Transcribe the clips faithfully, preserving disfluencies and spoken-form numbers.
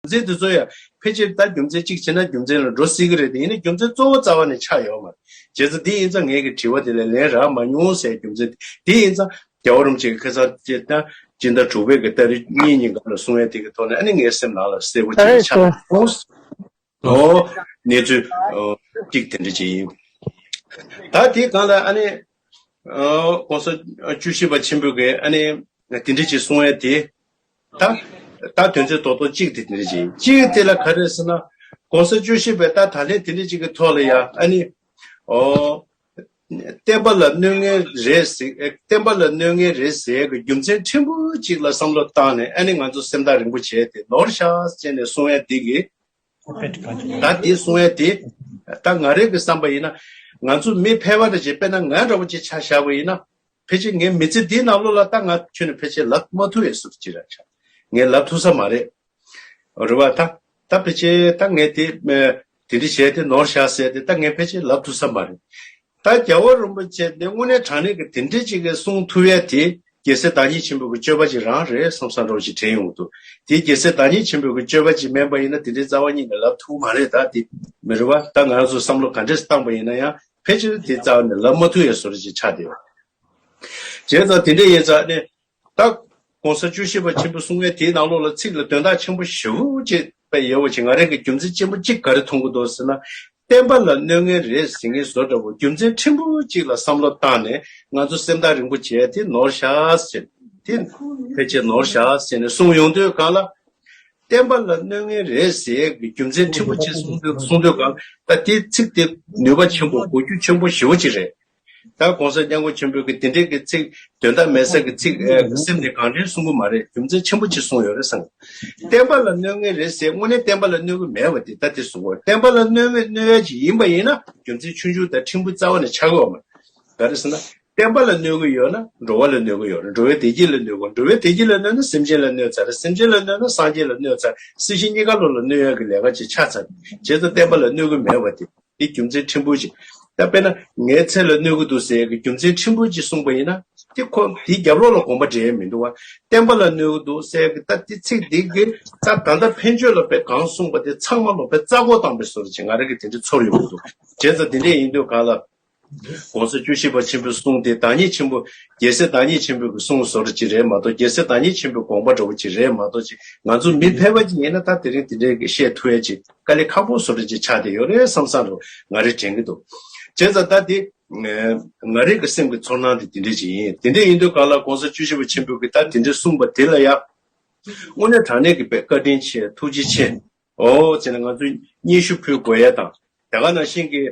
མཚན་དེ་ཚོ་ཡང་ཕལ་ཆེར་ད་རྒྱུ་མཚན་གཅིག་བྱས་ན་རྒྱུ་མཚན་ལ་འགྲོ་སྲིད་ཀྱི་རེད་དེ། ཡིན་ན་རྒྱུ་མཚན་གཙོ་བོ་རྩ་བ་ནས་ཆགས་ཡོད་མ་རེད། བྱས་ཙང་དེ་ཡིན་ཙང་ངས་ཀྱི་དྲི་བ་དེ་ལ་ལན་རག་མ་མྱོང་ཟེར་རྒྱུ་མཚན་དེ་ཡིན་ཙང་རྒྱལ་བ་རིན་པོ་ཆེ་གི་ཁ་སང་ཅེ་ད་སྤྱི་ཟླ་དྲུག་པའི་གི་ཏ་རིག་གཉིས་ཉིན་གང་ལ་གསུང་ཡ་དེ་གི་ཐོག་ནས་ཨ་ནི་ངའི་སེམས་ནང་ལ་གསལ་པོ་ཅིག་ཆགས་སོང་། ཨོ། གནས་ཚུལ་ཨོ། གཅིག་དེ་འདྲ་ཅིག་ཡིན། ད་དེའི་སྒང་ལ་ཨ་ནི་ཨོ། ༸གོང་ས་བཅུ་བཞི་པ་ཆེན་པོས་ཀྱི་ཨ་ནི་དེ་འདྲ་ཅིག་གསུང་ཡ་དེ། ད་ད་དོན་ཚན་རྡོག་རྡོག་གཅིག་དེ་དེ་འདྲ་ཅིག་ཡིན། གཅིག་དེ་ལ་ག་རེ་ཟེར་ན། ༸གོང་ས་བཅུ་བཞི་པས་ད་ད་ལན་དེ་འདྲ་ཅིག་གི་ཐོག་ལ་ཡ་ཨ་ནི་ཨོ། བསྟན་པ་ལ་གནོད་ངེས་རེད་ཟེར། ཨེ། བསྟན་པ་ལ་གནོད་ངེས་རེད་ཟེར་གི་རྒྱུ་མཚན་ཕྲན་བུ་གཅིག་ལ་བསམ་བློ་བཏང་ནས་ཨ་ནི་ང་ཚོ་སེམས་ཐག་རིང་པོ་བྱས་ཏེ་ནོར་ཤག་ཟེར་ནས་གསུང་ཡ་དེ་གི། ད་དེ་གསུང་ཡ་དེ། ད་ང་རང་གི་བསམ་པ་ཡིན་ན། ང་ཚོ་མི་ཕལ་པ་དང་བཅས་དཔེར་ན་ང་འདྲ་བོ་ཅིག་ཆ་བཞག་པ་ཡིན་ན། ཕལ་ཆེར་ངའི་མི་ཚེ་འདིའི་ནང་ལོགས་ལ་ད་ང་ཁྱོན་ནས་ཕལ་ཆེར་ལབ་མ་ཐུབ་པའི་བཟོ་འདྲ་ཅིག་རེད་ཤག་ངས་ལབ་ཐུབ་ས་མ་རེད། རེད་བ། ད་ད་ཕལ་ཆེར་ད་ངས་དེ་དེ་འདྲ་བྱས་ཏེ་ནོར་ཤག་ཟེར་ཏེ་ད་ངས་ཕལ་ཆེར་ལབ་ཐུབ་ས་མ་རེད། ད་རྒྱལ་བ་རིན་པོ་ཆེ་དེ་དངོས་གནས་དྲང་གནས་ཀྱི་དེ་འདྲ་ཅིག་གི་གསུང་ཐུབ་ཡ་དེ་རྒྱལ་སྲས་བདག་ཉིད་ཆེན་པོ་གི་སྤྱོད་པ་ཅིག་རང་རེད་བསམ་བསམ་འདྲ་བོ་ཞིག་དྲན་ཡོང་གི་འདུག་དེ་རྒྱལ་སྲས་བདག་ཉིད་ཆེན་པོ་གི་སྤྱོད་པ་ཅིག་མིན་པ་ཡིན་ན་དེ་འདྲའི་རྩ་བ་ཉིད་ནས་ལབ་ཐུབ་མ་རེད། ད་དེ་མི་རེད་བ། ད་ང་ཚོ་བསམ་བློ་ག་འདྲས་བཏང་པ་ཡིན་ན་ཡང་ཕལ་ཆེར་དེ་རྩ་བ་ནས་ལབ་མ་ཐུབ་ཡ་བཟོ་འདྲ་ཅིག་ཆགས་བསྡད་ཡོད། བྱས་ཙང་དེ་འདྲ་ཡིན་ཙང་ནི། ད་༸གོང་ས་བཅུ་བཞི་པ་ཆེན་པོ་གསུང་ཡས་དེའི་ནང་ལོགས་ལ་ཚིག་ལ་དོན་དག་ཆེན་པོ་ཞེ་པོ་ཅིག་དཔེ་ཡོད་པ་ཅིག་ང་རང་གི་རྒྱུ་མཚན་ཆེན་པོ་གཅིག་ག་རེ་མཐོང་གི་འདུག་ཟེར་ན། བསྟན་པ་ལ་གནོད་ངེས་རེད་ཟེར་མཁན་བཟོ་འདྲ་བོ་རྒྱུ་མཚན་ཕྲན་བུ་གཅིག་ལ་བསམ་བློ་བཏང་ནས་ང་ཚོ་སེམས་ཐག་རིང་པོ་བྱས་ཏེ་ནོར་ཤག་ཟེར། དེ་ཕལ་ཆེར་ནོར་ཤག་ཟེར་ནས་གསུངས་ཡོང་དུས་གང་ལ། བསྟན་པ་ལ་གནོད་ངེས་རེད་ཟེར་གི་རྒྱུ་མཚན་ཕྲན་བུ་གཅིག་གསུངས་དུས་གསུངས་དུས་གང་ལ་ད་དེ་ཚིག་དེ་ནུས་པ་ཆེན་པོ་གོ་རྒྱུ་ཆེན་པོ་ཞེ་པོ་ཅིག་རེད། ད་༸གོང་ས་༸སྐྱབས་མགོན་ཆེན་པོས་ཀྱི་དེ་འདྲའི་གི་ཚིག་དོན་དག་མེད་ས་གི་ཚིག་ཨེ་སེམས་ནས་གང་དྲན་གསུང་གི་མ་རེད། རྒྱུ་མཚན་ཆེན་པོ་ཅིག་གསུངས་ཡོད་རེད་བསམ། བསྟན་པ་ལ་གནོད་ངེས་རེད་ཟེར་དངོས་གནས་བསྟན་པ་ལ་གནོད་གི་མེད་པ་དེ་ད་དེ་གསུང་གོ་བསྟན་པ་ལ་གནོད་ངེས་གནོད་ཡ་ཅིག་ཡིན་པ་ཡིན་ན་རྒྱུ་མཚན་ཆུང་ཆུང་དང་ཕྲན་བུ་རྩ་བ་ནས་ཆགས་ཀྱི་ཡོད་མ་རེད། ག་རེ་ཟེར་ན། བསྟན་པ་ལ་གནོད་གི་ཡོད་ན་འགྲོ་བ་ལ་གནོད་གི་ཡོད་རེད། འགྲོ་བའི་བདེ་སྐྱིད་ལ་གནོད་གི། འགྲོ་བའི་བདེ་སྐྱིད་ལ་གནོད་ན་སེམས་ཅན་ལ་གནོད་ཚར་རེད། སེམས་ཅན་ལ་གནོད་ན་སངས་རྒྱས་ལ་གནོད་ཚར། སྲིད་ཞི་གཉིས་ཀ་ལོ་ལ་གནོད་ཡ་གི་ལས་ཀ་ཅིག་ཆགས་ཚར། བྱས་ཙང་བསྟན་པ་ལ་གནོད་གི་མེད་པ་དེ། དེ་རྒྱུ་མཚན་ཕྲན་བུ་ཅིག་ད་དཔེར་ན་ངའི་ཚེ་ལ་གནོད་གི་འདུག་ཟེར་གི་རྒྱུ་མཚན་ཕྲན་བུ་ཅིག་གསུངས་པ་ཡིན་ན། དེ་ཁོ་དེའི་རྒྱབ་ལོགས་ལ་དགོངས་པ་འགྲེལ་ཡ་མི་འདུག་བ། བསྟན་པ་ལ་གནོད་གི་འདུག་ཟེར་གི་ད་དེ་ཚིག་འདི་གི་ད་ད་ལྟ་ཕན་ཆོད་ལ་དཔེ་གང་གསུངས་པ་དེ་ཚང་མ་ལོ་དཔེ་རྩ་བཀོག་བཏང་པའི་བཟོ་འདྲ་ཅིག་ང་རང་གི་དེ་འདྲ་ཚོར་ཡོང་གི་འདུག་བྱས་ཙང་དེ་འདྲ་ཡིན་དུས་གང་ལ། ༸གོང་ས་བཅུ་བཞི་པ་ཆེན་པོའི་གསུང་དེ་བདག་ཉིད་ཆེན་པོ། རྒྱལ་སྲས་བདག་ཉིད་ཆེན་པོའི་གི་གསུང་བཟོ་འདྲ་ཅིག་རེད་མ་གཏོགས་རྒྱལ་སྲས་བདག་ཉིད་ཆེན་པོའི་དགོངས་པ་འདྲ་བོ་ཅིག་རེད་མ་གཏོགས་ཅིག་ང་ཚོ་མི་ཕལ་པ་ཅིག་ཡིན་ན་ད་དེ་རིང་དེ་འདྲའི་གི་བཤད་ཐུབ་ཡ་ཅིག་དཀའ་ལས་ཁག་པོ་བཟོ་འདྲ་ཅིག་ཆགས་བསྡད་ཡོད་རེད་བསམ་བསམ་རུ་ང་རེ་དྲན་གི་འདུག་བྱས་ཙང་ད་དེ། ང་རེ་གི་སེམས་ཀྱི་ཚོར་སྣང་དེ་དེ་འདྲ་ཅིག་ཡིན། དེ་འདྲ་ཡིན་དུས་གང་ལ་༸གོང་ས་བཅུ་བཞི་པ་ཆེན་པོས་གི་ད་དེ་འདྲ་གསུངས་པ་དེ་ལ་ཡ། དངོས་གནས་དྲང་གནས་ཀྱི་དཔེ་བཀའ་དྲིན་ཆེ་ཐུགས་རྗེ་ཆེ། ཨོ་ཟེར་ནས་ང་ཚོས་སྙན་ཞུ་ཕུལ་དགོས་ཡ་དང་། དེ་ག་ནང་བཞིན་གྱི་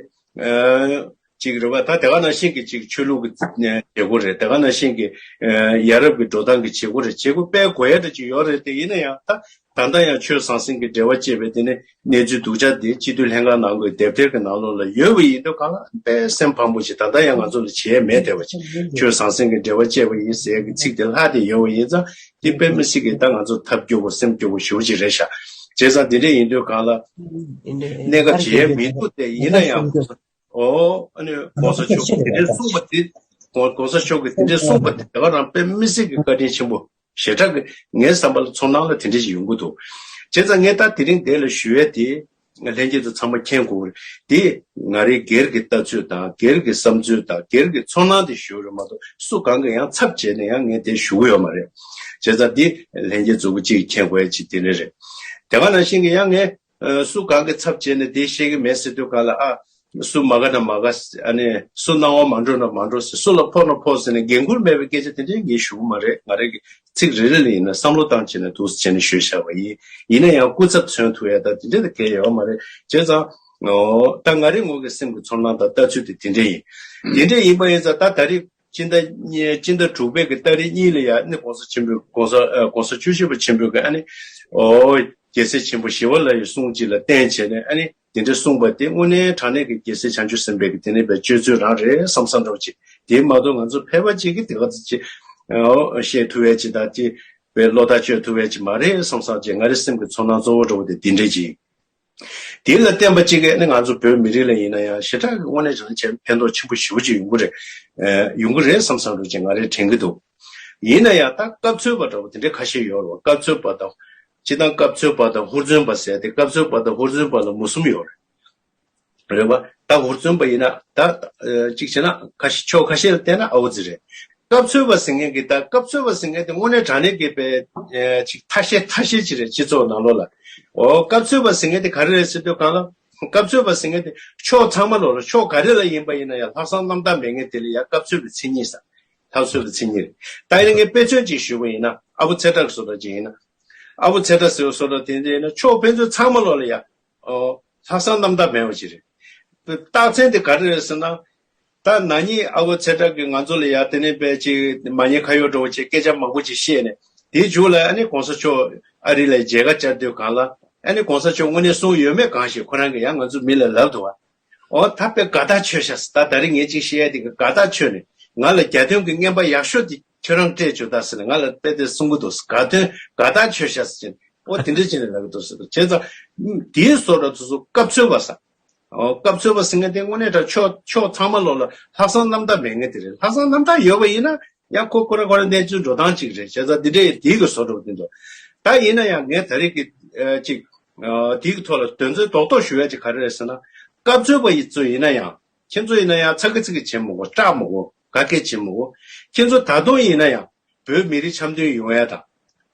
ཨ་ཅིག་རེད་བ། ད་དེ་ག་ནང་བཞིན་གྱི་ཅིག་ཆོས་ལུགས་ཀྱི་བྱེད་སྒོ་རེད། དེ་ག་ནང་བཞིན་གྱི་ཨ་ཡ་རབས་ཀྱི་འགྲོ་སྟངས་ཀྱི་བྱེད་སྒོ་རེད། བྱེད་སྒོ་སྤེལ་དགོས་ཡ་འདྲ་ཅིག་ཡོད་རེད། དེ་ཡིན་ན་ཡང་ད་ད་ལྟ་ཡང་ཆོས་ཟང་ཟིང་གི་འབྲེལ་བ་བཅད་པའི་དེ་ནས་གནས་ཚུལ་སྡུག་ཅག་དེ་སྤྱི་འཐུས་ལྷན་ཁང་ནང་གི་དེབ་ཐེར་གྱི་ནང་ལོགས་ལ་ཡོད་པ་ཡིན་དུས་གང་ལ་དཔེ་སེམས་ཕམ་པོ་ཅིག་ད་ལྟ་ཡང་ང་ཚོ་ལ་བྱེད་ཡ་མེད་བསྡད་པ་ཅིག་ཆོས་ཟང་ཟིང་གི་འབྲེལ་བ་བཅད་པ་ཡིན་ཟེར་ཡ་གི་ཚིག་དེ་ལྷག་བསྡད་ཡོད་པ་ཡིན་ཙང་། དེ་དཔེ་མི་སྲིད་ཀྱི་ད་ང་ཚོ་ཐབས་སྐྱོ་པོ་སེམས་སྐྱོ་པོ་ཞེ་པོ་ཅིག་རེད་ཤག་བྱས་ཙང་དེ་འདྲ་ཡིན་དུས་གང་ལ་གནས་སྐབས་བྱེད་ཡས་མི་འདུག་སྟེ། ཡིན་ན་ཡང་ཨོ་ཨ་ནི་༸གོང་ས་མཆོག་གིས་དེ་འདྲ་གསུངས་པ་དེ་༸གོང་ས་མཆོག་གིས་དེ་འདྲ་གསུངས་པ་དེ་དེ་ག་རང་དཔེ་མི་སྲིད་ཀྱི་བཀའ་དྲིན་ཆེན་པོ་ཞེ་དྲག་གི་ངའི་བསམ་པ་ལ་ཚོར་སྣང་ལ་དེ་འདྲ་ཞིག་ཡོང་གི་འདུག་བྱས་ཙང་ངས་ད་དེ་རིང་འདི་ལ་ཞུ་ཡས་དེ། ལྷན་རྒྱས་ཚོ་ཚང་མ་མཁྱེན་དགོས་རེད། དེ་ང་རའི་སྒེར་གྱི་ལྟ་ཚུལ་དང་སྒེར་གྱི་བསམ་ཚུལ་དང་སྒེར་གྱི་ཚོར་སྣང་དེ་ཞུ་རེད་མ་གཏོགས་སུ་གང་གི་ཡང་ཚབ་བྱས་ནས་ཡང་ངས་དེ་ཞུ་གི་ཡོད་མ་རེད། བྱས་ཙང་འདི་ལྷན་རྒྱས་ཚོ་གི་གཅིག་མཁྱེན་དགོས་ཡ་གཅིག་དེ་འདྲ་རེད། དེ་ག་ནང་བཞིན་གྱི་ཡང་ངས་སུ་གང་གི་ཚབ་བྱས་ནས་དེ་བཤད་ཀྱི་མེད་ཟེར་དུས་གང་ལ་ཨ། སུ་མ་དགའ་ན་མ་དགའ་ཨ་ནི་སུ་སྣང་བ་མ་འགྲོ་ན་མ་འགྲོ་ཟེར། སུ་ལ་ཕོག་ན་ཕོག་ཟེར་ནས་འགན་ཁུར་མེད་པའི་སྐད་ཆ་དེ་འདྲའི་ངས་ཞུ་གི་མ་རེད། ང་རང་གི་ཚིག་རེ་རེ་ལ་ཡིན་ན་བསམ་བློ་བཏང་བྱས་ནས་འདུག་སེ་བྱས་ནས་ཞུས་བཞག་པ་ཡིན། ཡིན་ན་ཡང་སྐུ་ཚབ་མཚོན་ཐུབ་ཡ་ད་དེ་འདྲ་ད་གལ་ཡོད་མ་རེད། བྱས་ཙང་ད་ང་རའི་ངོས་ཀྱི་སེམས་ཀྱི་ཚོར་སྣང་དང་ལྟ་ཚུལ་དེ་དེ་འདྲ་ཡིན། དེ་འདྲ་ཡིན་པ་ཡིན་ཙང་ད་ད་རེས་སྤྱི་ཟླ་གཉིས་སྤྱི་ཟླ་དྲུག་པའི་གི་ཏ་རིག་གཉིས་ལ་ཡ་ཨ་ནི་༸གོང་ས་ཆེན་པོའི་༸གོང་ས་༸གོང་ས་བཅུ་བཞི་པ་ཆེན་པོའི་གི་ཨ་ནི་ཨོ་རྒྱལ་སྲས་ཆེན་པོ་ཞི་བ་ལྷ་ཡི་གསུང་ཅིག་ལ་བརྟེན་བྱས་ནས་ཨ་ནི། དེ་འདྲ་གསུངས་པ་དེ་དངོས་གནས་དྲང་གནས་ཀྱི་རྒྱལ་སྲས་བྱང་ཆུབ་སེམས་དཔའི་གི་དེ་ནས་པའི་སྤྱོད་ཚུལ་རང་རེད་བསམ་བསམ་འདྲ་བོ་ཅིག་དེ་མ་གཏོགས་ང་ཚོ་ཕལ་པ་ཅིག་གིས་དེ་ག་ཚོད་ཅིག་ཨོ་བཤད་ཐུབ་ཡས་ཅིག་དང་ཅིག་པའི་བློ་ཐག་གཅོད་ཐུབ་ཡས་ཅིག་མ་རེད་བསམ་བསམ་ཅིག་ང་རའི་སེམས་ཀྱི་ཚོར་སྣང་གཙོ་བོ་འདྲ་བོ་དེ་དེ་འདྲས་ཅིག་དེ་ལ་བརྟེན་པ་ཅིག་གིས་ནི་ང་ཚོ་བོད་མི་རིགས་ལ་ཡིན་ན་ཡང་ཞེ་དྲག་གི་དངོས་གནས་བྱས་ན་ཕན་ཐོགས་ཆེན་པོ་ཞེ་པོ་ཅིག་ཡོང་གི་རེད། ཨེ་ཡོང་གི་རེད་བསམ་བསམ་འདྲ་བོ་ཅིག་ང་རས་དྲན་གྱི་འདུག་ཡིན་ན་ཡང་ད་སྐབས་འཚོལ་བ་འདྲ་བོ་དེ་འདྲས་ཁ་ཤས་ཡོད་རེད་བ། སྐབས་འཚོལ་བ་དང་། སྤྱིར་བཏང་སྐབས་འཚོལ་པ་དང་ཧུར་བརྩོན་པ་ཟེར་ཏེ། སྐབས་འཚོལ་པ་དང་ཧུར་བརྩོན་པ་ལ་མུ་གསུམ་ཡོད་རེད། རེད་པ། ད་ཧུར་བརྩོན་པ་ཡིན་ན་ད་ཨ་གཅིག་བྱས་ན་ཁ་ཤས་ཕྱོགས་ཁ་ཤས་ལ་བལྟས་ན་ཨའུ་ཙི་རེད། སྐབས་འཚོལ་པ་ཟེར་མཁན་གྱི་ད་སྐབས་འཚོལ་པ་ཟེར་མཁན་དེ་དངོས་གནས་དྲང་གནས་ཀྱི་པའི་ཨ་ཅིག་ཐ་ཤལ་ཐ་ཤལ་ཅིག་རེད། སྤྱི་ཚོགས་ནང་ལོགས་ལ། འོ་སྐབས་འཚོལ་པ་ཟེར་མཁན་དེ་ག་རེ་རེད་ཟེར་དུས་གང་ལ། སྐབས་འཚོལ་པ་ཟེར་མཁན་དེ་ཕྱོགས་ཚང་མ་ལོགས་ལ་ཕྱོགས་ག་རེ་ལ་ཡིན་པ་ཡིན་ན་ཡང་ལྷག་བསམ་རྣམ་དག་མེད་མཁན་དེ་ལ་ཡང་སྐབས་འཚོལ་པའི་མཚན་ཉིད་ཟེར། ལྷག་བསམ་པའི་མཚན་ཉིད་རེད། ད་ཡིན་ན་ངས་དཔེ་མཚོན་ཅིག་ཞུས་པ་ཡིན་ན། ཨ་བོ་ཚེ་བཀྲ་བཟོ་འདྲ་ཅིག་ཡིན་ན། ཨ་བོ་ཚེ་བཀྲ་ཟེར་བ་བཟོ་འདྲ་དེ་འདྲ་ཡིན་ན་ཕྱོགས་ཕན་ཚུན་ཚང་མ་ལོགས་ལ་ཡང་ཨོ་ལྷག་བསམ་རྣམ་དག་མེད་པ་ཅིག་རེད། རྟགས་མཚན་དེ་ག་རེ་རེད་ཟེར་ན། ད་ན་ནིང་ཨ་བོ་ཚེ་བཀྲ་གིས་ང་ཚོ་ལ་ཡ་དེ་ནས་པའི་ཅིག་མ་ཉེས་ཁ་གཡོག་འདྲ་བོ་ཅིག་སྐད་ཆ་མང་པོ་ཅིག་བཤད་ནས། དེའི་མཇུག་ལ་ཨ་ནི་གོང་ས་མཆོག་ཨ་རི་ལ་མཇལ་ཁ་བཅར་དུས་སྒང་ལ་ཨ་ནི་གོང་ས་མཆོག་དངོས་གནས་གསུང་ཡོད་མེད་གང་ཤེས། ཁོ་རང་གིས་ཡང་ང་ཚོ་མི་ལ་ལབ་འདུག་བ། ཨོ་ད་དཔེ་དགའ་ཐག་ཆོད་ཤག་ཟེར། ད་ད་རེས་ངས་ཅིག་བཤད་ཡ་དེ་གི་དགའ་ཐག་ཆོད་ནས་ང་ལ་རྒྱ་དོན་གྱི་རྔན་པ་ཡག་ཤོས་དེ་ཁྱོད་རང་སྤྲད་བཅུག་ད་ཟེར་ནས་ང་ལ་དཔེ་དེ་གསུང་གི་འདུག་ཟེར། དགའ་དོན་དགའ་ཐག་ཆོད་ཤག་ཟེར་བྱས་ནས་ཨོ་དེ་འདྲ་བྱས་ནས་ལབ་གི་འདུག་ཟེར། བྱས་ཙང་དེའི་བཟོ་འདྲ་དེ་ཚོ་སྐབས་འཚོལ་བ་ཟེར། ཨོ་སྐབས་འཚོལ་བ་ཟེར་མཁན་དེ་དངོས་གནས་དྲང་ཕྱོགས་ཕྱོགས་ཚང་མ་ལོགས་ལ་ལྷག་བསམ་རྣམ་དག་མེད་མཁན་དེ་རེད། ལྷག་བསམ་རྣམ་དག་ཡོད་པ་ཡིན་ན་ཡང་ཁོ་ཁོ་རང་ཁོ་རང་གནས་ཚུལ་འགྲོ་སྟངས་གཅིག་རེད། བྱས་ཙང་འདི་འདྲའི་དེའི་གི་བཟོ་འདྲ་བ་དེ་འདུག་ད་ཡིན་ན་ཡང་ངས་ད་རེས་ཀྱི་ཨ་ཅིག་ཨ་དེའི་གི་ཐོག་ལ་དོན་ཚན་རྡོག་རྡོག་ཞུ་ཡ་ཅིག་ག་རེ་རེད་ཟེར་ན། སྐབས་འཚོལ་བ་ཡི་ཚོ་ཡིན་ན་ཡང་ཁྱེད་ཚོ་ཡིན་ན་ཡང་ཚ་གི་ཚི་གི་བྱེད་མི་དགོས། སྐྲག་མི་དགོས། དགའ་སྐྱེད་བྱེད་མི་དགོས། ཁྱེད་ཚོ་ད་དུང་ཡིན་ན་ཡང་བོད་མི་རིགས་འཆམ་མཐུན་ཡོང་ཡ་དང་།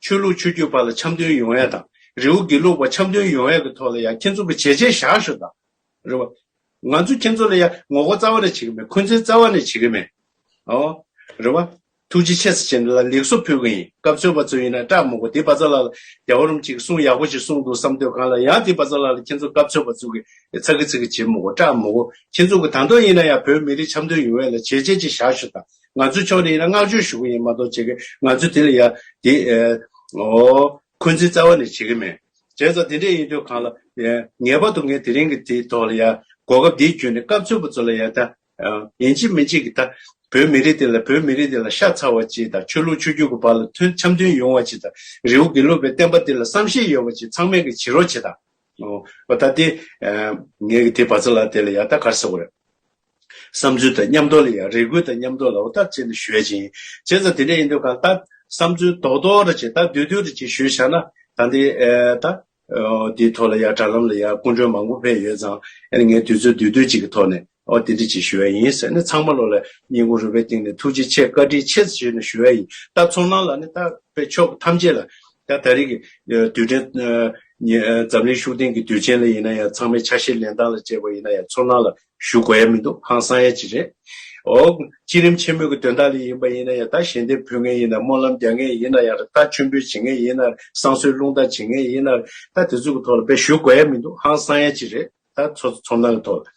ཆོས་ལུགས་ཆོས་བརྒྱུད་བར་ལ་འཆམ་མཐུན་ཡོང་ཡ་དང་། རི་བོ་དགེ་ལུགས་པ་འཆམ་མཐུན་ཡོང་ཡ་གི་ཐོག་ལ་ཡང་ཁྱེད་ཚོ་གི་བྱས་རྗེས་བཞག་ཤོག་དང་། རེད་བ། ང་ཚོ་ཁྱེད་ཚོ་ལ་ཡ་ངོ་རྒོལ་རྩ་བ་ནས་བྱེད་ཀྱི་མེད། འཁོན་འཛིན་རྩ་བ་ནས་བྱེད་ཀྱི་མེད། ཨོ། རེད་བ། ཐུགས་རྗེ་ཆེ་ཟེར་བྱས་ནས་ལ་ལེགས་སོ་ཕུལ་གྱི་ཡིན། སྐབས་འཚོལ་བ་ཚོ་ཡིན་ན་སྐྲག་མི་དགོས། དེ་བ་ཚ་ལ་ལ་རྒྱལ་བ་རིན་པོ་ཆེས་གསུང་ཡག་པོ་ཞིག་གསུངས་འདུག་བསམ་དུས་སྒང་ལ་ཡང་དེ་བ་ཚ་ལ་ལ་ཁྱེད་ཚོ་སྐབས་འཚོལ་བ་ཚོ་གི་ཚ་གི་ཚི་གི་བྱེད་མི་དགོས། སྐྲག་མི་དགོས། ཁྱེད་ཚོ་གི་ད་དུང་ཡིན་ན་ཡང་བོད་མི་རིགས་འཆམ་མཐུན་ཡོང་བ་ལ་བྱས་རྗེས་ཅིག་བཞག་ཤོག་དང་། ང་ཚོའི་ཕྱོགས་ནས་ཡིན་ན་བསྔགས་བརྗོད་ཞུ་གི་ཡིན་མ་གཏོགས་བྱེད་ཀྱི་ང་ཚོ་དེ་ལ་ཡ་དེ་ཨོ་འཁོན་འཛིན་རྩ་བ་ནས་བྱེད་ཀྱི་མེད། བྱས་ཙང་དེ་འདྲས་ཡིན་དུས་སྒང་ལ་ངེས་པར་དུ་ངས་དེ་རིང་གི་དེའི་ཐོག་ལ་ཡ་གོ་སྐབས་འདི་བརྒྱུད་ནས་སྐབས་འཚོལ་བ་ཚོ་ལ་ཡ་ད་ཡིན་གཅིག་མིན་གཅིག་གི་ད་བོད་མི་རིགས་དེ་ལ་བོད་མི་རིགས་དེ་ལ་ཤ་ཚ་བ་ཅིག་དང་། ཆོས་ལུགས་ཆོས་བརྒྱུད་ཀྱི་བར་ལ་མཐུན་འཆམ་མཐུན་ཡོང་བ་ཅིག་དང་། རི་བོ་དགེ་ལུགས་པའི་བསྟན་པ་དེ་ལ་བསམ་ཤེས་ཡོད་པ་ཅིག་ཚང་མས་གི་བྱེད་རོགས་བྱེད་དང་། ཨོ་ད་དེ་ངས་གི་དེ་བ་ཚ་ལ་དེ་ལ་ཡ་ད་ག་རེ་ཟེར་དགོས་རེད། བསམ་ཚུལ་དང་མཉམ་དུ་ལ་ཡང་རེ་སྐུལ་དང་མཉམ་དུ་ལ་འོ་ད་བྱས་ནས་ཞུ་ཡ་ཅིག་ཡིན། བྱས་ཙང་དེ་འདྲ་ཡིན་དུས་གང་ལྟར་བསམ་ཚུལ་རྡོག་རྡོག་རེ་ཅིག་ད་བསྡུས་བསྡུས་རེ་ཅིག་ཞུས་བཞག་ན། ད་འདི་ཨེ་ད་འདིའི་ཐོག་ལ་ཡང་དྲ་ལམ་ལ་ཡང་སྐུ་མགྲོན་མང་པོ་ཕེབས་ཡོད་ཙང་། ཨ་ནི་ངས་དུས་ཚོད་བསྡུས་བསྡུས་ཅིག་གི་ཐོག་ནས་ཨོ་དེ་འདྲ་ཅིག་ཞུ་ཡ་ཡིན་ཟེར་ནས། ཚང་མ་ལོ་ལ་སྙིང་ཁུང་རུས་པའི་གཏིང་ནས་ཐུགས་རྗེ་ཆེ་བཀའ་དྲིན་ཆེ་ཟེར་ནས་ཞུ་ཡ་ཡིན། ད་ཚོར་སྣང་ལ་ནི་ད་དཔེ་ཕྱོགས་ཐམས་ཅད་ལ་ད་ད་རེས་ཀྱི་དུས་དྲན་འཛམ་གླིང་ཤུགས་ལྡན་གྱི་དུས་ཆེན་ལ་ཡིན་ན་ཡང་། ཚང་མའི་ཆ་ཤས་ལེན་སྟངས་ལ་བྱས་པ་ཡིན་ན་ཡང་ཚོར་སྣང་ལ་ཞུ་དགོས་ཡ་མི་འདུག་ཧང་སང་ཡ་ཅིག་རེད། ཨོ། བསྐྱེད་རིམ་ཆེན་མོའི་གི་དོན་དག་ལ་ཡིན་པ་ཡིན་ན་ཡང་། ད་ཞལ་འདེབས་ཕུལ་མཁན་ཡིན་ན། སྨོན་ལམ་རྒྱག་མཁན་ཡིན་ན་ཡང་། ད་མཆོད་འབུལ་བྱེད་མཁན་ཡིན་ན། བསང་གསོལ་རླུང་རྟ་བྱེད་མཁན་ཡིན་ན། ད་དེ་ཚོ་གི་ཐོག་ལ་དཔེ་ཞུ་དགོས་ཡ་མི་འདུག་ཧང་སང་ཡ་ཅིག་རེད། ད་ཚོ་ཚོར་སྣང་གི་ཐོག་ལ།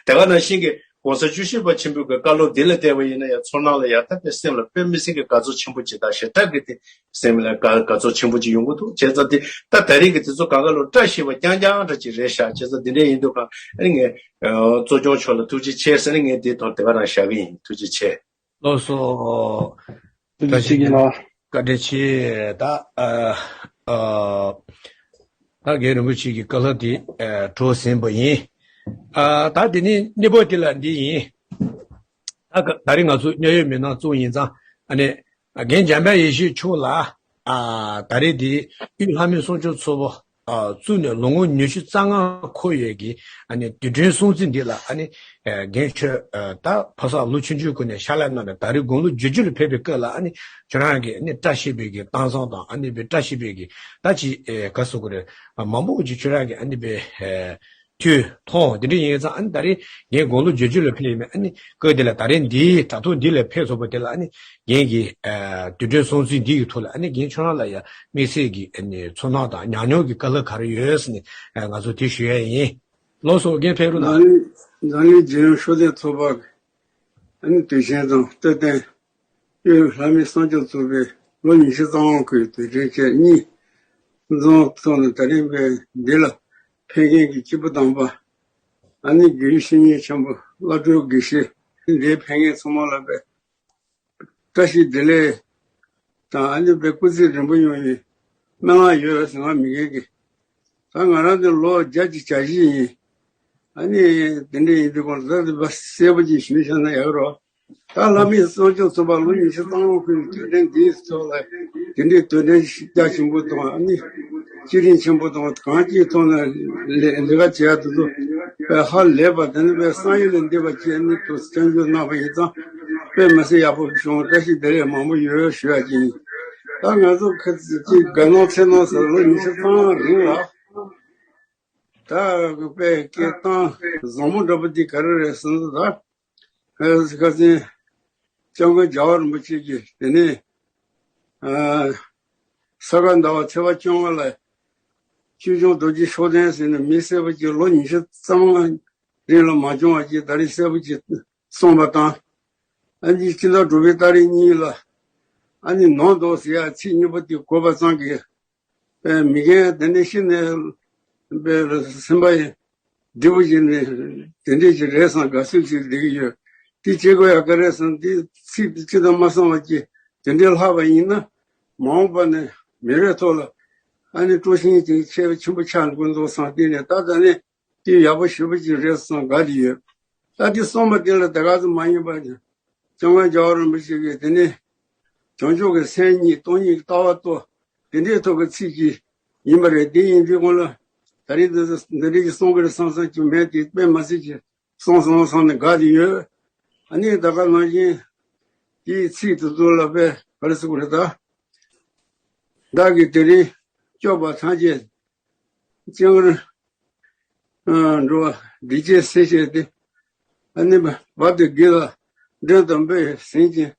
དེ་ག་ནང་བཞིན་གྱི་༸གོང་ས་༸སྐྱབས་མགོན་ཆེན་པོ་གི་བཀའ་སློབ་འདི་ལ་བལྟས་པ་ཡིན་ན་ཡང་ཚོར་སྣང་ལ་ཡང་ད་དཔེ་སེམས་ལ་དཔེ་མི་སྲིད་ཀྱི་དགའ་ཚོར་ཆེན་པོ་ཅིག་དང་ཞེ་དྲག་གི་དེ་སེམས་ལ་དགའ་དགའ་ཚོར་ཆེན་པོ་ཅིག་ཡོང་གི་འདུག་བྱས་ཙང་དེ་ད་ད་རེས་ཀྱི་དེ་ཚོ་གང་ག་ལོ་བཀྲ་ཤིས་པ་རྐྱང་རྐྱང་འདྲ་ཅིག་རེད་ཤག་བྱས་ཙང་དེ་འདྲ་ཡིན་དུས་གང་ཨ་ནི་ངས་གཙོ་སྐྱོང་མཆོག་ལ་ཐུགས་རྗེ་ཆེ་ཟེར་ནས་ངས་དེའི་ཐོག་དེ་ག་རང་བཞག་གི་ཡིན། ཐུགས་རྗེ་ཆེ། ལགས་སོ། ཐུགས་རྗེ་ཆེ་གི་ལགས། བཀའ་དྲིན་ཆེ། ད་ཨ་ཨ་ད་རྒན་རིན་པོ་ཆེ་གི་བཀའ་སློབ་དེ་ཨ་གྲོལ་ཟིན་པ་ཡིན། ཨ་ད་དེ་ནས་གནས་བབ་དེ་ལ་འདི་ཡིན། ད་ག་ད་རེས་ང་ཚོ་དམྱལ་བའི་མི་སྣ་བཙུགས་ཡིན་ཙང་། ཨ་ནི་རྒན་འཇམ་དཔལ་ཡེ་ཤེས་མཆོག་ལ་ཨ་ད་རེས་དེ་དབུས་ལྷ་མི་གསུམ་མཆོག་ཚོགས་པ་ཨ་བཙུགས་ནས་ལོ་ངོ་ཉི་ཤུ་རྩ་ལྔ་འཁོར་ཡོད་ཀྱི་ཨ་ནི་དུས་དྲན་སྲུང་བརྩི་འདི་ལ་ཨ་ནི་ཨ་རྒན་ཁྱོད་ཨ་ད་ཕ་ས་ལོ་ཆུང་ཆུང་ཀུན་ནས་ཕྱག་ལས་གནང་ནས་ད་རེས་དགུང་ལོ་བརྒྱད་ཅུ་ལ་ཕེབས་པའི་སྐབས་ལ་ཨ་ནི་ཁྱོད་རང་གི་ཨ་ནི་བཀྲ་ཤིས་པའི་གི་གཏམ་བཟང་དང་། ཨ་ནི་བཀྲ་ཤིས་པའི་གི་ད་ཅི་ཨེ་ག་ཟེར་དགོས་རེད། ཨ་མང་པོ་ཅིག་ཁྱོད་རང་གི་ཨ་ནི་པའི་ཨེ་ཐོས་མཐོང་དེ་འདྲ་ཡིན་ཙང་། ཨ་ནི་ད་རེས་ངས་དགུང་ལོ་བརྒྱད་ཅུ་ལ་ཕེབས་ཡིན་མིན། ཨ་ནི་སྐབས་དེ་ལ་ད་རེས་འདིའི་དྲ་ཐོག་འདི་ལ་ཕེབས་ཐུབ་པ་དེ་ལ་ཨ་ནི་རྒན་གྱི་ཨ་དུས་དྲན་སྲུང་བརྩི་འདི་གི་ཐོག་ལ་ཨ་ནི་རྒན་ཁྱོད་རང་ལ་ཡ་དམིགས་བསལ་གྱི་ཨ་ནི་ཚོར་སྣང་དང་ཉམས་མྱོང་གི་བཀའ་སློབ་ག་རེ་ཡོད་ཟེར་ནས་ཨ་ང་ཚོ་དེ་ཞུ་ཡ་ཡིན། ལགས་སོ། རྒན་ཕེབས་རོགས་གནང་། འཛམ་གླིང་རྒྱལ་ཡོངས་ཤུགས་ལྡན་ཚོགས་པ་གི་ཨ་ནི་དུས་ཆེན་དང་སྟོད་ལྡན་དབུས་ལྷ་མི་གསུམ་མཆོག་ཚོགས་པའི་ལོ་ཉི་ཤུ་རྩ་དབང་གི་དུས་དྲན་བཅས་གཉིས་འཛོམས་ཐོག་ནས་ད་རིང་བའི་འདི་ལ་ཕེབས་མཁན་གྱི་སྐྱེས་བུ་དམ་པ། ཨ་ནི་དགེ་བའི་བཤེས་གཉེན་ཆེན་པོ་བླ་སྤྲུལ་དགེ་བཤེས་འདིར་ཕེབས་མཁན་ཚང་མ་ལ་བའི་བཀྲ་ཤིས་བདེ་ལེགས་དང་། ཨ་ནི་བའི་སྐུ་ཚེ་རིང་པོ་ཡོང་བའི་སྨོན་ལམ་ཡོད་ཟེར། ང་མི་རྒན་གྱི་ད་ང་རང་ཚོ་ལོ་བརྒྱ་ཅིག་བརྒྱད་ཅུ་ཡིན། ཨ་ནི་དེ་འདྲ་ཡིན་དུས་གང་ལ་ད་དེ་བ་གསལ་པོ་ཅིག་ཞུས་བཞག་ན་ཡག་རོགས། ད་བླ་མའི་གསུང་ཆོས་ཚོགས་པ་ལོ་ཉི་ཤུ་རྩ་དབང་གི་དུས་དྲན་འདིའི་ཐོག་ལ་དེ་འདྲའི་དུས་དྲན་རྒྱ་ཆེན་པོ་དང་། ཨ་ནི་ བརྩེ་གདིང་ཆེན་པོ་དང་གང་ཅིའི་ཐོག་ནས་ལས་ལས་ཀ་བྱེད་ཡ་དེ་ཚོ་དཔེ་ཧ་ལས་པ། དེ་ནི་དཔེ་བསམ་ཡུལ་ལས་འདས་པ་བྱས་ནས་དུ་སྐྱབས་འཇུག་གནང་བ་ཡིན་ཙང་དཔེ་མི་སྲིད་ཡག་པོ་བྱུང་། བཀྲ་ཤིས་བདེ་ལེགས་མང་པོ་ཡོད་ཞུ་ཡ་ཅིག་ཡིན། ད་ང་ཚོ་ཁ་ཅིག་དགའ་སྣང་འཚེར་སྣང་ཟེར་ལོ་ཉི་ཤུ་ཐམ་རིང་ལ། ད་དཔེ་སྐད་བཏང་བཟང་མོ་འདྲ་པོ་འདི་ག་རེ་རེད་ཟེར་ན། ད་ཁ་སང་སྐྱབས་མགོན་རྒྱལ་བ་རིན་པོ་ཆེ་གིས་དེ་ནས་ས་ག་ཟླ་བ་ཚེས་པ་བཅོ་ལྔ་ལ་ཆོས་སྐྱོང་རྡོ་རྗེ་ཤུགས་ལྡན་ཟེར་ནས་མི་སེར་པོ་ཅིག་ལོ་ཉི་ཤུ་རྩ་ལྔ་རིང་ལ་མ་བྱུང་བ་ཅིག་ད་རེས་སེར་པོ་ཅིག་གསུངས་པ་དང་། ཨ་ནི་སྤྱི་ཟླ་དྲུག་པའི་ཏ་རིག་གཉིས་ལ་ཨ་ནི་ནོར་འདུག་ཟེར་ཡ་ཚིག་གཉིས་པོ་དེ་གོ་བ་ཙམ་གྱིས། པའི་མི་རྒན་དེ་ནས་ཤི་ནས་པའི་སེམས་པ་ཡི་འབྲས་བུ་ཡིན་ནས་དེ་འདྲས་ཅིག་རེད་བསམ་དགའ་བསུ་ཞིག་བསྡད་ཀྱི་ཡོད། དེ་བྱེད་དགོས་ཡ་ག་རེ་བསམ། དེ་ཚིག་དེ་ཅི་དང་མ་བསམ་པ་ཅིག་དེ་འདྲས་ལྷག་པ་ཡིན་ན་མ་འོངས་པ་ནས་མི་རེ་ཐོག་ལ་ཨ་ནི་སྤྲོ་ཤིང་ཅིག་ཆེ་བ་ཆེན་པོ་ཆགས་འགྲོ་འདུག་བསམ། དེ་ནས་ད་ད་ནས་དེ་ཡག་པོ་ཞེ་པོ་ཅིག་རེད་བསམ་དགའ་བསྡད་ཡོད། ད་དེ་གསུངས་པ་དེ་ལ་ད་ག་ཚོད་མ་ཡིན་པ་ཅིག་སྐྱབས་མགོན་རྒྱལ་བ་རིན་པོ་ཆེ་གིས་དེ་ནས་བྱང་ཆུབ་ཀྱི་སེམས་གཉིས་སྟོང་ཉིད་ཀྱི་ལྟ་བ་ལྟོ། དེ་འདྲའི་ཐོག་གི་ཚིག་ཅིག་ཡིན་པ་རེད། དེ་ཡིན་དུས་སྔོན་ལ་ད་རེས་འདི་འདི་འདྲའི་གི་གསུང་གི་རེད་བསམ་བསམ་གྱི་མེད་དེ་དཔེ་མ་སྲིད་ཀྱི་གསུང་སོང་བསམ་ནས་དགའ་དེ་ཡོད། ཨ་ནི་ད་ག་ནང་བཞིན་དེའི་ཚིག་དེ་ཚོ་ལ་དཔེ་ག་རེ་ཟེར་དགོས་རེད་ད། བདག་གིས་དེ་རིང་སྐྱོབ་པ་ཐམས་ཅད་སྤྱན་སྔར་འགྲོ་བ་བདེ་སྐྱིད་སྲིད་ཞེས་ཏེ། ཨ་ནི་བ་དེ་དགེ་ལ་འདྲེན་དམ་པས་ཟིན་ཅིང་།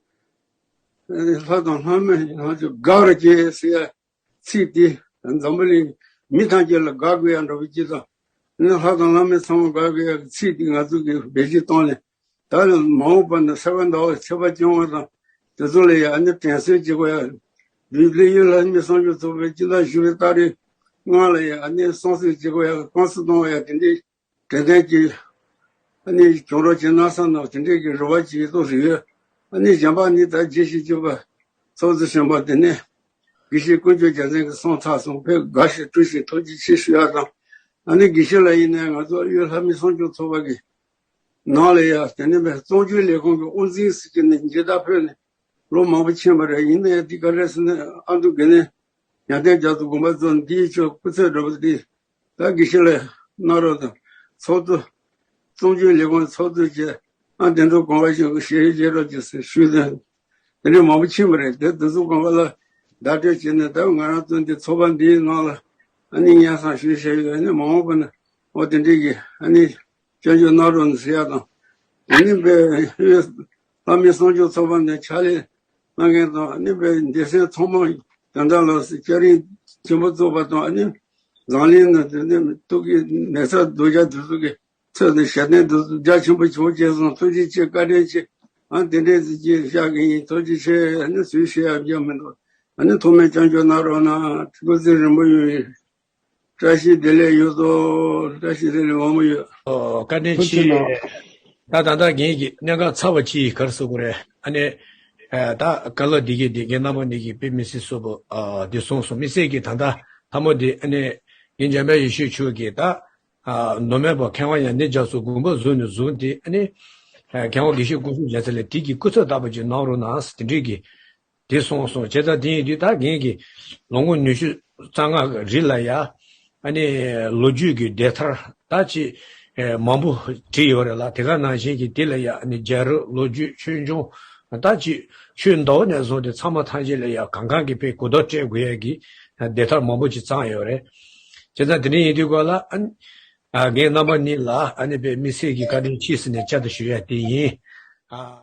ལྷ་དང་ལྷ་མིན་ཡང་དགའ་བར་བྱེད་ཟེར་ཡ་ཚིག་དེ་འཛམ་བུ་གླིང་མི་ཐམས་ཅད་ལ་དགའ་དགོས་ཡ་འདྲ་བོ་ཅིག་དང་། ཨ་ནི་ལྷ་དང་ལྷ་མིན་ཚང་མ་དགའ་དགོས་ཡ་གི་ཚིག་དེ་ང་ཚོ་གིས་བེད་སྤྱོད་བཏང་ནས། ད་ནི་མ་འོངས་པ་ན་ས་ག་ཟླ་བ་ཚེས་པ་བཅོ་ལྔ་དང་དེ་ཚོ་ལ་ཡང་ཨ་ནི་དྲན་གསོ་བྱེད་དགོས་ཡ། འདི་ལས་ཡུལ་ལྷ་མི་སྲུང་སྐྱོབ་ཚོགས་པའི་སྤྱི་ཟླ་བཞི་པའི་ཏ་རིག་ལྔ་ལ་ཡང་ཨ་ནི་སྲུང་སྐྱོབ་བྱེད་དགོས་ཡ། རྐང་སུ་གཏོང་བ་ཡ་དེ་འདྲའི་དྲན་རྟེན་གྱི་ཨ་ནི་གྱོང་རོགས་བྱེད་གནང་ས་ནང་དེ་འདྲའི་གི་རེ་བ་བྱེད་ཏོ་རེད། ཨ་ནི་གཞན་པ་ནི་ད་རྗེས་ཤིག་བྱེད་པ་ཚོགས་གཙོ་གཞོན་པ་དེ་ནས་དགེ་བཤེས་ཀུན་སྤྱོད་རྒྱལ་མཚན་གྱི་གསུང་ཚར་སོང་། ཕེབས་དགའ་ཞིང་སྤྲོ་ཞིང་ཐུགས་རྗེ་ཆེ་ཞུ་ཡ་དང་། ཨ་ནི་དགེ་བཤེས་ལགས་ཡིན་ནའི་ང་ཚོ་ཡུལ་ལྷ་མི་སྲུང་སྐྱོབ་ཚོགས་པ་གི་ནང་ལ་ཡ་དེ་ནས་བཙོང་སྤྱོད་ལས་ཁུངས་ཀྱི་དབུ་འཛིན་ཟེར་གྱི་ནས་མཇལ་དར་ཕུལ་ནས་ལོ་མང་པོ་ཕྱིན་པ་རེད། ཡིན་ནའི་འདི་ག་རེ་ཟེར་ན་ཨ་མདོ་དགེ་ལྡན་ཡར་ཐོན་རྒྱ་མཚོ་དགོན་པ་ཚོ་འདིའི་ཆོས་སྐུ་ཚེ་འགྲོ་བ་འདི་ད་དགེ་བཤེས་ལགས་གནང་རོགས་དང་ཚོགས་གཙོ་བཙོང་སྤྱོད་ལས་ཁུངས་ཚོགས་གཙོ་བཅས་ཨ་དེ་ཚོ་དགོངས་པ་ཞུ་ཞེས་བཞེས་རོགས་ཀྱི་ཟེར་ཞུས་ཏེ། དེ་འདྲའི་མང་པོ་ཕྱིན་པ་རེད། དེ་དེ་ཚོ་དགོངས་པ་ལ་བརྡ་སྤྲོད་བྱས་ནས་ད་ང་རང་ཚོ་འདི་ཚོགས་པ་འདིའི་ནང་ལ་ཨ་ནི་སྙན་སེང་ཞུས་བཞག་ཡོད། ཨ་ནི་མ་འོངས་པ་ན་འོ་དེ་འདྲའི་གི་ཨ་ནི་སྐྱོན་བརྗོད་གནང་རོགས་གནང་ཟེར་ཡ་དང་། ཨ་ནི་དཔེ་ལྷ་མི་སྲུང་སྐྱོབ་ཚོགས་པ་ནས་ཕྱག་ལས་གནང་མཁན་དང་། ཨ་ནི་དཔེ་སྡེ་ཚན་ཚང་མ་དོན་དག་ལ་སྐྱ་རེངས་ཆེན་པོ་བཙུགས་པ་དང་། ཨ་ནི་འཛམ་གླིང་ན་དེ་ནས་ཐུགས་ཀྱི་ནད་གསར་སྡུག་ཅག་དེ་ཚོ་གི་ཚོད་ནས་ཞལ་ལྡན་དུ་རྒྱ་ཆེན་པོ་བྱུང་བྱས་སོང་། ཐུགས་རྗེ་ཆེ། བཀའ་དྲིན་ཆེ། ཨ་དེ་འདྲས་ཅིག་བཞག་གི་ཡིན། ཐུགས་རྗེ་ཆེ། ཨ་ནི་སུས་ཤེས་ཡ་རྒྱ་མི་འདུག་ཨ་ནི་ཐུགས་སྨོན་སྐྱབས་འཇུག་གནང་རོགས་གནང་། སྐུ་ཚེ་རིང་པོ་ཡོང་ཡིན། བཀྲ་ཤིས་བདེ་ལེགས་ཡོད་དོ། བཀྲ་ཤིས་བདེ་ལེགས་མང་པོ་ཡོད། ཨོ། བཀའ་དྲིན་ཐུགས་རྗེ་ཆེ། གནང་། ད་ད་ལྟ་རྒན་གྱི་གནད་འགག་ཚ་བ་ཅིག་ག་རེ་ཟེར་དགོས་རེད། ཨ་ནི་ཨ་ད་བཀའ་སློབ་འདི་གའི་འདི་རྒན་རྣམ་པ་གཉིས་ཀྱིས་དཔེ་མི་སྲིད་གསལ་པོ་ཨ་འདི་གསུངས་སོང་། དམིགས་བསལ་གྱིས་ད་ལྟ་ལྷ་མོ་འདི་ཨ་ནི་རྒན་འཇམ་དཔལ་ཡེ་ཤེས་མཆོག་གིས་ད་ཨ་མདོ་སྨད་པ་མཁས་དབང་ཡང་ནི་རྒྱ་མཚོ་དགོན་པ་བཟུང་ནས་བཟུང་སྟེ། ཨ་ནི་ཨ་མཁས་དབང་དགེ་བཤེས་སྐུ་གསུམ་རྒྱལ་མཚན་ལ་དེ་གི་སྐུ་ཚབ་ལྟ་བུ་ཅིག་གནང་རོགས་གནང་ཟེར་དེ་འདྲའི་གི་དེ་གསུངས་སོང་། བྱས་ཙང་དེ་ཡིན་དུས་ད་རྒན་གྱིས་ལོ་ངོ་ཉི་ཤུ་རྩ་ལྔ་རིང་ལ་ཡ་ཨ་ནི་ལོ་རྒྱུས་ཀྱི་དེབ་ཐེར་ད་ཅིག་ཨེ་མང་པོ་བྲིས་ཡོད་རེད་ལ། དེ་ག་ནང་བཞིན་གྱི་དེ་ལ་ཡ་ཨ་ནི་རྒྱལ་རབས་ལོ་རྒྱུས་ཆོས་འབྱུང་ད་ཅིག་ཆོས་མདོ་ནས་བཟུང་སྟེ་ཚང་མ་ཐམས་ཅད་ལ་ཡ་གང་གང་གི་དཔེ་གོ་བརྡ་སྤྲད་དགོས་ཡ་གི་དེབ་ཐེར་མང་པོ་ཅིག་བརྩམས་ཡོད་རེད། བྱས་ཙང་དེ་འདྲ་ཡིན་དུས་སྐོར་ལ་ཨ་ནི་ཨ་རྒན་རྣམ་པ་གཉིས་ལ་ཨ་ནི་དཔེ་དམིགས་བསལ་གྱི་བཀའ་དྲིན་ཆེ་ཟེར་ནས་བསྐྱར་དུ་ཞུ་ཡ་དེ་ཡིན། ཨ།